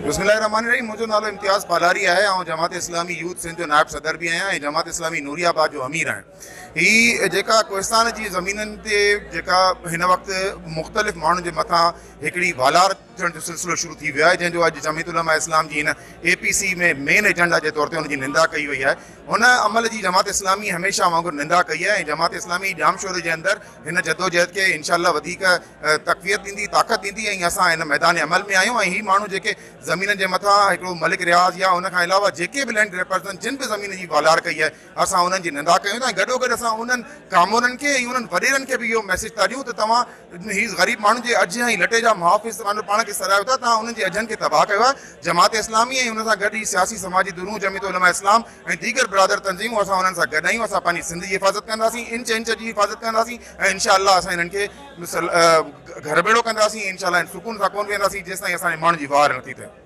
بسم الله الرحمٰن الرحيم منهنجو نالو امتياز پالاري آهي آئون جماعت اسلامي يوٿ سنڌ جو نائب صدر به آهيان ۽ جماعت اسلامي نوري آباد جو امير آهيان هي جيڪا ڪوهستان جي زمينن تي جيڪا هن وقت مختلف ماڻهن جي مٿان هڪڙي والار ٿيڻ جو سلسلو شروع ٿي ويو آهي جنهن جو اڄ جمعيت علماء اسلام جي هن اي پي سي ۾ مين ايجنڊا جي طور تي ان جي نندا ڪئي وئي آهي ان عمل جي جماعت اسلامي هميشه وانگر نندا ڪئي آهي ۽ جماعت اسلامي ڄامشوري جي اندر هن جدوجهد کي انشاء الله وڌيڪ تقويت ڏيندي طاقت ڏيندي ۽ اسان هن ميدان عمل ۾ آهيون ۽ هي ماڻهو جيڪي زمينن جي مٿان هڪڙو ملڪ رياض يا ان کان علاوه جيڪي به لينڊ گريپرز آهن جن به زمين جي والار ڪئي آهي اسان انهن جي نندا ڪيون ٿا ۽ گڏوگڏ اسان انهن ڪامورن کي ۽ انهن وڏيرن کي به اهو ميسيج ٿا ڏيون ته توهان هي غريب ماڻهن جي اجهي ۽ لٽي جا محافظ پنهنجو پاڻ کي سڏايو ٿا توهان انهن جي اجهن کي تباهه ڪيو آهي جماعت اسلامي ۽ ان سان گڏ هي سياسي سماجي ڌريون جمعيت علماء اسلام ۽ ديگر برادر تنظيمون اسان انهن سان گڏ آهيون اسان پنهنجي سنڌ جي حفاظت ڪنداسين انچ انچ جي حفاظت ڪنداسين ۽ انشاء الله اسان انهن کي گهر ڀيڙو ڪنداسين انشاء الله سڪون سان ڪون ويهنداسين جيستائين اسان جي ماڻهن جي واهر نٿي ٿئي.